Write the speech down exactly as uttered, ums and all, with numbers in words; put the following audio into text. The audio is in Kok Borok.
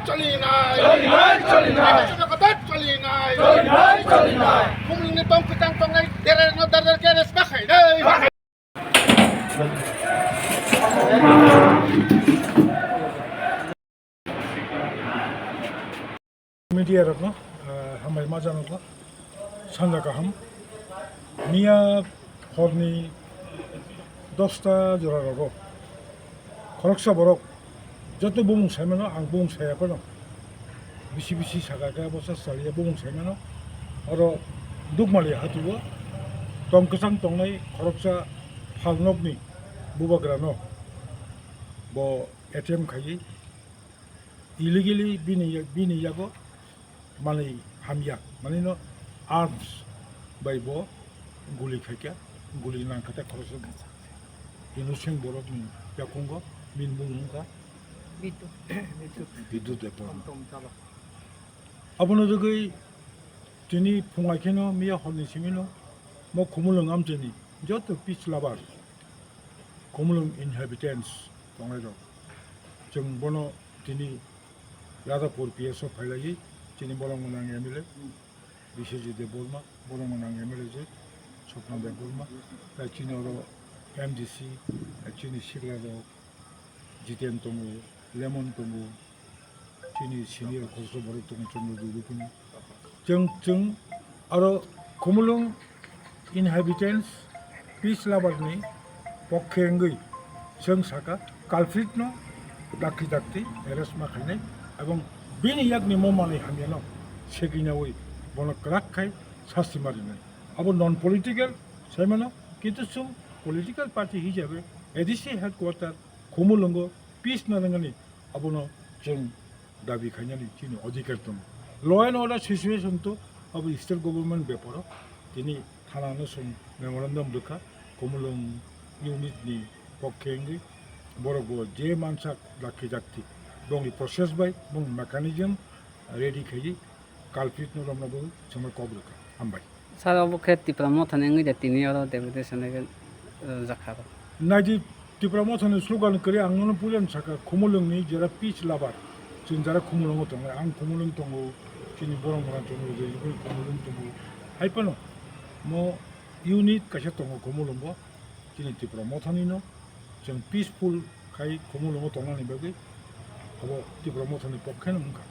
Choli nai. Choli nai, choli nai. Choli nai, choli nai. Choli nai, choli nai. Khumulwngni tong kwchang tongnai, dere no dere dere keres bakhainai. Media rokno, ah, hambai ma janogo, sanja kaham. Miya horni dosta jora rogo khoroksa borok joto bumung saimano, ang bumung saya phano bisi bisi saka khe bosa chaliya bumung saimano. Oro Dukmali hatugo tong kwchang tongnai khoroksa phalnokni bubagrano bo attempt khaiwi illegally bini, bini yago manwi hamya, manwi no arms bai bo guli khaikha, guli nangkha tei khoroksa innocent borokni yakungo bini bumung wngkha Bidut. Bidut Debbarma. Abono rwgwi tini phungai kheno miya horni simino mo Khumulwng amchaini joto peace lover, Khumulwng inhabitants tongnairok, chwng bono tini Yadavpur P S o phailaiwi chini borok gwnang M L A Biswajit Debbarma, borok gwnang M L A je Swapna Debbarma, tei chini oro M D C, tei chini sikrarok Jiten tongo, Lemon tongo, chini senior khoroksa borok tongo, chwngno dudukuni. Chwng, chwng aro Khumulwng inhabitants, peace lover ni pokhe wngwi chwng saka culprit no dakti dakti arrest ma khainai, ebong bini yakni mo manwi hamya no segwinawi bono kwrak khai sasti ma rinai. Abo non political saimano, kintu chwng political party hisabe A D C headquarter Khumulwngo peace na nangani, abono chwng dabi khainani chini adhikar tongo. Law and order situation to abo state government beparo tini thana no chwng memorandum rwkha, Khumulwng unit ni pokhe wngwi borok bo je mansak dakti dakti bongni process bai bong mechanism ready khaiwi culprit no romna bo chwngno kok rwkha. Hambai. Sir, obo khe Tipra Mothani wngwi da tini oro deputation rwjakha aro. Naidi Tipra Mothani slogan kwrwi ang nono puila saka, Khumulwngni jera peace lover, chwng jera Khumulwngo tongo, ang Khumulwng tongo, chini borok mora tongo, Jejibul Khumulwng tongo. Hai phano mo unit kaisa tongo Khumulwngo, chini Tipra Mothani no, chwng peaceful khai Khumulwngo tongnani bagwi abo Tipra Mothani pokhe no wngkha.